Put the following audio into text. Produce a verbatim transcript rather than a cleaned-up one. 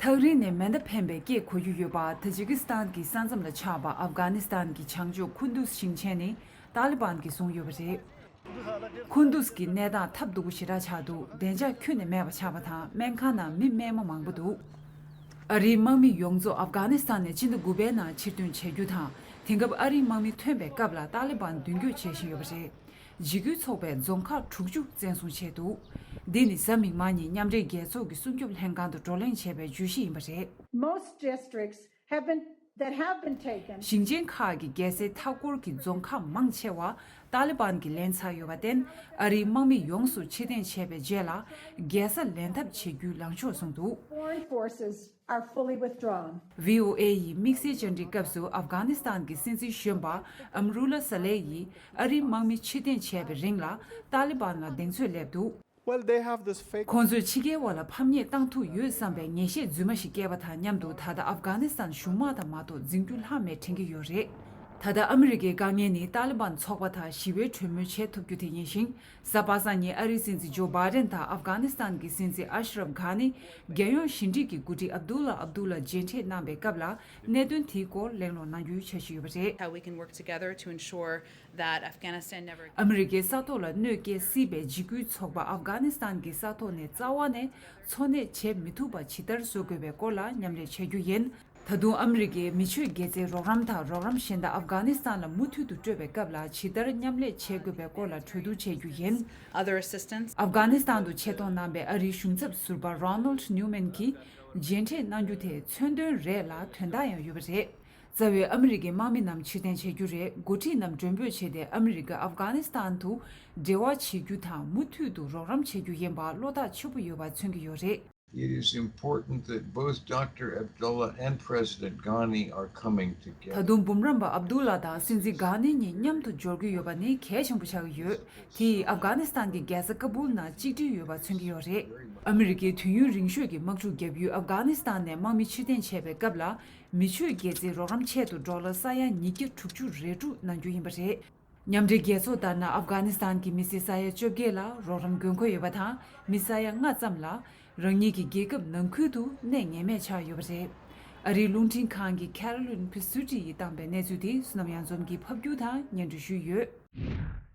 ཐག་རིང་ནས་མེ་མདའ་འཕེན་པའི་སྐད་གོ་རྒྱུ་ཡོད་པ། ཐ་ཇི་ཀི་སི་ཐན་གྱི་ས་མཚམས་ལ་ཆགས་པ་ཨབ་གྷ་ནི་སི་ཐན་གྱི་བྱང་ཕྱོགས་ཁུན་དུས་ཞིང་ཆེན་ནི་ཏཱ་ལི་བན་གྱིས་བཟུང་ཡོད་པ་རེད། ཁུན་དུས་ཀྱི་གནས་སྟངས་ཐབས་སྡུག་པོ་ཞེ་དྲག་ཆགས་འདུག་བདེ་འཇགས་ཁྱོན་ནས་མེད་པ་ཆགས་པ་དང་། སྨན་ཁང་ནང་མི་རྨས་མ་མང་པོ་འདུག་ཨ་རིའི་དམག་མི་ཡོངས་རྫོགས་ཨབ་གྷ་ནི་སི་ཐན་ནས་སྤྱི་ཟླ་དགུ་པའི་ནང་ཕྱིར་ཐོན་བྱེད་རྒྱུ་དང་། དེང་སྐབས་ཨ་རིའི་དམག་མི་ཐོན་པའི་སྐབས་ལ་ཏཱ་ལི་བན་མདུན་སྐྱོད་བྱེད་བཞིན་ཡོད་པ་རེད། འཇིགས་སྐུལ་ཚོགས་པས་རྫོང་ཁག་དྲུག་ཅུ་བཙན་བཟུང་བྱས་འདུག་འདི་ནི་གཟའ་མིག་དམར་ཉིན་མཉམ་འབྲེལ་རྒྱལ་ཚོགས་ཀྱི་སྲུང་སྐྱོབ་ལྷན་ཁང་དུ་བགྲོ་གླེང་བྱས་པའི་བརྗོད་གཞི་ཡིན་པ་རེད། Most districts have been, that have been taken. ཞིང་ཆེན་ཁག་གི་རྒྱལ་སའི་མཐའ་འཁོར་གྱི་རྫོང་ཁག་མང་ཆེ་བ་ཏཱ་ལི་བན་གྱིས་ལེན་ཚར་ཡོད་པར་བརྟེན། ཨ་རིའི་དམག་མི་ཡོངས་སུ་ཕྱིར་འཐེན་བྱས་པའི་རྗེས་ལ་རྒྱལ་ས་ལེན་ཐབས་བྱེད་རྒྱུའི་ལངས་ཕྱོགས་བཟུང་འདུག Foreign forces are fully withdrawn. ཝི་ཨོ་ཨེ་ཡིས་དམིགས་བསལ་བཅར་འདྲིའི་སྐབས་སུ་ཨབ་གྷ་ནི་སི་ཐན་གྱི་སྲིད་འཛིན་གཞོན་པ་ཨམ་རུ་ལ་ས་ལེ་ཡིས་ཨ་རིའི་དམག་མི་ཕྱིར་འཐེན་བྱས་པའི་རིང་ལ་ཏཱ་ལི་བན་ལ་གདེང་ཚོད་སླེབས་འདུག Well, they have this fake. ཁོང་ཚོས་ཕྱི་རྒྱལ་བ་ལ་ཕམ་ཉེས་བཏང་ཐུབ་ཡོད་བསམ་པའི་ངེས་ཤེས་རྫུན་མ་ཞིག་བསྐྱལ་བ་དང་མཉམ་དུ། ད་ལྟ་ཨབ་གྷ་ནི་སི་ཐན་གཞུང་དམག་དང་མ་གཏོགས་འཛིང་རྒྱུ་ལྷག་མེད་དྲན་གྱི་ཡོད་རེད། ད་ལྟ་ཨ་མི་རི་ཀའི་དཀའ་ངལ་ནི་ཏཱ་ལི་བན་ཚོགས་པ་དང་ཞི་བའི་གྲོས་མོལ་བྱེད་ཐུབ་རྒྱུ་དེ་ཡིན་ཞིང་། གཟའ་པ་སངས་ཉིན་ཨ་རིའི་སྲིད་འཛིན་ཇོ་བྷའི་ཌེན་དང་ཨབ་གྷ་ནི་སི་ཐན་གྱི་སྲིད་འཛིན་ཨ་ཤ་རབ་གྷ་ནི། རྒྱལ་ཡོངས་ཞི་འགྲིག་གི་འགོ་ཁྲིད་ཨབ་དུ་ལ་ཨབ་དུ་ལ་མཇལ་འཕྲད་གནང་པའི་སྐབས་ལ། གནད་དོན་དེའི་སྐོར་གླེང་སློང་གནང་རྒྱུའི་འཆར་གཞི་ཡོད་པ་རེད། How we can work together to ensure that Afghanistan never. ཨ་མི་རི་ཀའི་ས་ཐོག་ལ་གནོད་སྐྱེལ་སྲིད་པའི་འཇིགས་སྐུལ་ཚོགས་པ་ཨབ་གྷ་ནི་སི་ཐན་གྱི་ས་ཐོག་ནས་རྩ་བ་ནས་འཚོ་གནས་བྱེད་མི་ཐུབ་པ་ཇི་ལྟར་བཟོ་དགོས་པའི་སྐོར་ལ་མཉམ་ལས་བྱེད་རྒྱུ་ཡིན། ད་དུང་ཨ་མི་རི་ཀའི་མི་ཆོས་དགེ་རྩའི་རོགས་རམ་དང་རོགས་རམ་གཞན་དག་ཨབ་གྷ་ནི་སི་ཐན་ལ་མུ་མཐུད་དུ་སྤྲོད་པའི་སྐབས་ལ་ཇི་ལྟར་མཉམ་ལས་བྱེད་དགོས་པའི་སྐོར་ལ་གྲོས་བསྡུར་བྱེད་རྒྱུ་ཡིན། Other assistance. ཨབ་གྷ་ནི་སི་ཐན་དུ་ཆེད་གཏོང་གནང་པའི་ཨ་རིའི་གཞུང་ཚབ་ཟུར་པ་Ronald Newman གྱིས་མཇལ་འཕྲད་གནང་རྒྱུ་དེ་མཚོན་དོན་རེད་ལ་དོན་དག་ཡང་ཡོད་པ་རེད། རྩ་བའི་ཨ་མི་རི་ཀའི་དམག་མི་རྣམས་ཕྱིར་འཐེན་བྱེད་རྒྱུ་རེད། འགོ་ཁྲིད་རྣམས་མགྲོན་འབོད་བྱས་ཏེ་ཨ་མི་རི་ཀ་ཨབ་གྷ་ནི་སི་ཐན་དུ་འབྲེལ་བ་བྱེད་རྒྱུ་དང་མུ་མཐུད་དུ་རོགས་རམ་བྱེད་རྒྱུ་ཡིན་པ་བློ་ཐག་ཆོད་པོ་ཡོད་པ་མཚོན་གྱི་ཡོད་རེད། It is important that both Doctor Abdullah and President Ghani are coming ད་together. དུང་འབུམ་རམས་པ་ཨབ་དུ་ལ་དང་སྲིད་འཛིན་གྷ་ནི་གཉིས་མཉམ་དུ་འབྱོར་གྱི་ཡོད་པ་ནི་གལ་ཆེན་པོ་ཆགས་ཀྱི་ཡོད། དེ་ཡིས་ཨབ་གྷ་ནི་སི་ཐན་གྱི་རྒྱལ་ས་ཀ་བུལ་ནང་གཅིག་སྒྲིལ་ཡོད་པ་མཚོན་གྱི་ཡོད་རེད། ཨ་མི་རི་ཀའི་དུས་ཡུན་རིང་ཤོས་ཀྱི་དམག་འཁྲུག་བརྒྱབ་ཡུལ་ཨབ་གྷ་ནི་སི་ཐན་ནས་དམག་མི་ཕྱིར་འཐེན་བྱས་པའི་སྐབས་ལ། མི་ཆོས་དགེ་རྩའི་རོགས་རམ་ཆེད་དུ་ཌོ་ལར་ས་ཡ་ཉིས་བརྒྱ་དྲུག་ཅུ་རེ་དྲུག་གནང་རྒྱུ་ཡིན་པ་རེད། མཉམ་འབྲེལ་རྒྱལ་ཚོགས་ལྟར་ན། ཨབ་གྷ་ནི་སི་ཐན་གྱི་མི་སེར་ས་ཡ་བཅོ་བརྒྱད་ལ་རོགས་རམ་དགོས་མཁོ་ཡོད་པ་དང་། མི་ས་ཡ་ལྔ་ཙམ་ལ་རང་ཉིད་ཀྱི་རྒྱལ་ཁབ་ནང་ཁུལ་དུ་གནས་ངེས་མེད་ཆགས་ཡོད་པ་རེད། ཨ་རིའི་རླུང་འཕྲིན་ཁང་གི་Carolyn Presutti ཡིས་བཏང་པའི་གནས་ཚུལ་དེ་བསོད་ནམས་གཡང་འཛོམས་ཀྱིས་ཕབ་སྒྱུར་དང་སྙན་སྒྲོན་ཞུས་ཡོད།